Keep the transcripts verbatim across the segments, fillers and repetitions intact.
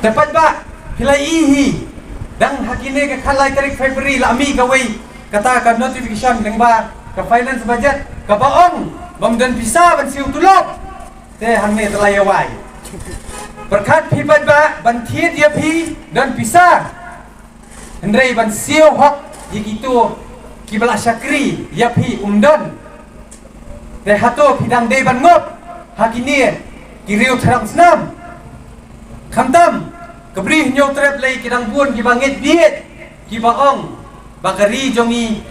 Te pat ba phi la i hi, dang ha kine ka khatlai tarik February la mih kawei kata ka notification lyngba ka finance budget kaba ong bym don pisa ban siew tulop. Te hangne te la ïawai. Pyrkhat phi pat ba ban thied ïa phi don pisa. Hynrei ban siew hok ïa kito kiba la shakri ïa phi um don. Te hato phi dang dei ban ngop ha kine ki riew thrang snam? Khamtam ka Bri Hynñiewtrep lei ki dang bun kiba ngeit bieit kiba ong ba ka ri jong ngi,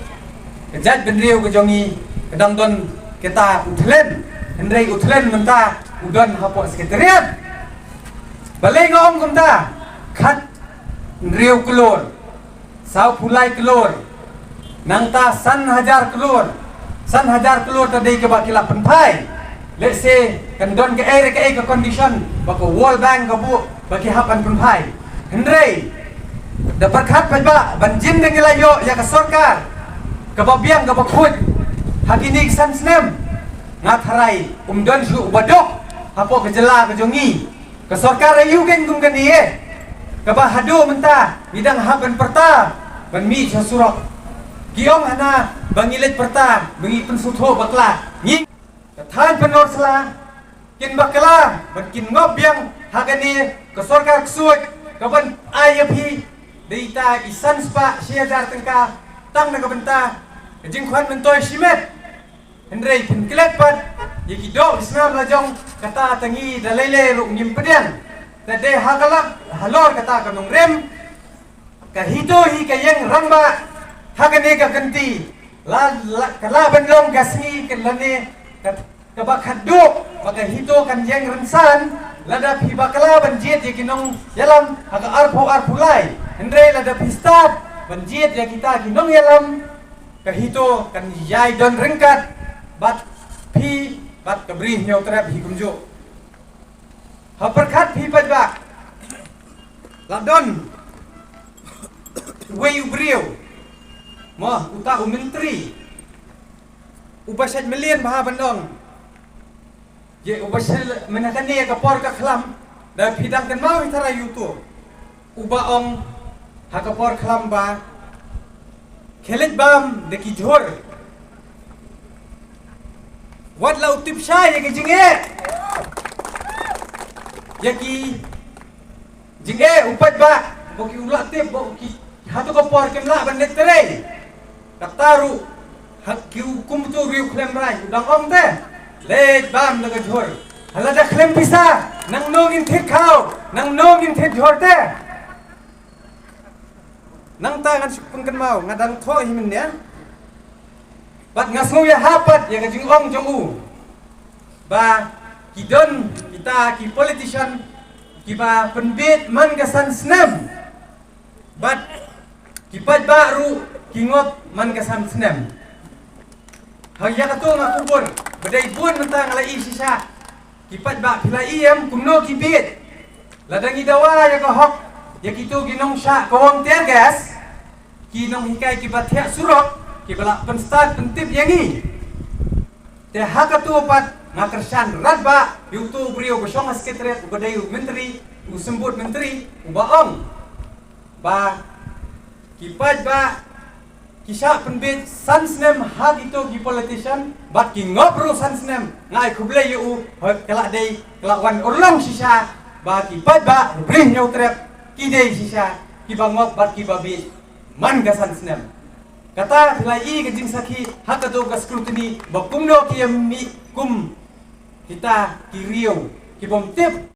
ka jaitbynriew ka jong ngi ka dang don kata u thlen. Hynrei u thlen mynta u don hapoh Secretariat. Balei nga ong kumta? Khat hynriew klur, saw phew lai klur, nangta san hajar klur. San hajar klur ta dei kaba ki la pynphai. Let's say kan don kaei re kaei ka condition ba ka World Bank ka buh ba ki hap ban pynphai. Hynrei da pyrkhat pat ba ban jin da ngi la ïoh ïa ka sorkar kaba biang kaba khuid ha kine ki san snem, nga tharai um don shuh uba duk hapoh ka jylla ka jong ngi. Ka sorkar aïu kein kum kane, eh? Kaba haduh mynta ngi dang hap ban pyrta ban mih sha surok. Ki ong hana ba ngi leit pyrta ba ngi pynsngewthuh bakla. Ngi ka thaiñ Pynursla kin bakla ban kin ngop biang ha kane ka sorkar ksuid kaban ai ïa phi da ita i san spah shi hajar tyngka tang na ka bynta ka jingkhwan myntoi shimet. Hynrei phin klet pat ïa ki doh ki snam la jong, kata ta ngi da lei lei ruh ngim pdiang. Te dei ha ka lak halor kata ka nongrim, ka HITO hi ka ïeng rangbah ha kane ka kynti. La, la, ka lah ban long ka sngi ka lane ka, kaba khatduh ba ka HITO kan ïeng rynsan lada phi bakla ban jied ïa ki nongïalam ha ka arphew arphew lai. Hynrei lada phi stad ban jied ïa kita ki nongïalam, ka HITO kan ïai don ryngkat bad phi bad ka Bri Hynñiewtrep hi kumjuh. Ha pyrkhat phi pat ba la don uwei u briew, mo, uta u myntri uba shait mlien bha ban ong. Ïa uba shait, mynta kane ka por ka khlam, da phi dang kynmaw hi tharai ïa uto uba ong ha ka por khlam ba khie leit bam da ki jhur. Wat la u tip shai ïa ki jingeh, ïa ki jingeh u paidbah, ba ki u la tip ba ki hato ka por kim lah ban leit trei. Kata ruh ha ki u kum tu riew khlem rai u dang ong te, leit bam da ka jhur. Hala da khlem pisa, nangno ngin thied khaw, nangno ngin thied jhur te. Nangta ngan shu pynkynmaw, nga dang thoh hi mynne. Bad nga sngew ïa ha pat ïa ka jingong jong u ba ki don kita ki politician kiba pynbit man ka san snem. Bad ki paidbah ruh ki ngop man ka san snem. Ha ïa kato nga kubur ba dei bun mynta nga la i shisha. Ki paidbah phi la i em kumno ki bit? Lada ngi dawa ïa ka hok ïa kito ki nongshah kawang tear gas, ki nonghikai kiba thiah surok kiba la pynstad pyntip ïa ngi. Te ha kato pat nga kyrshan radbah ïa uto u briew ba shong ha Secretariat uba dei u myntri, u symbud myntri, uba ong ba ki paidbah ki shah pynbit san snem ha kito ki politician bad ki ngop ruh san snem. Nga ai khublei ïa u, hooid ka la dei ka la wan urlong shisha ba ki paidbah Bri Hynñiewtrep ki dei shisha kiba ngop bad kiba bit man ka san snem. Kata phi la i ka jingsakhi ha kato ka scrutiny ba kumno ki ïa mih kum kita ki riew ki bym tip.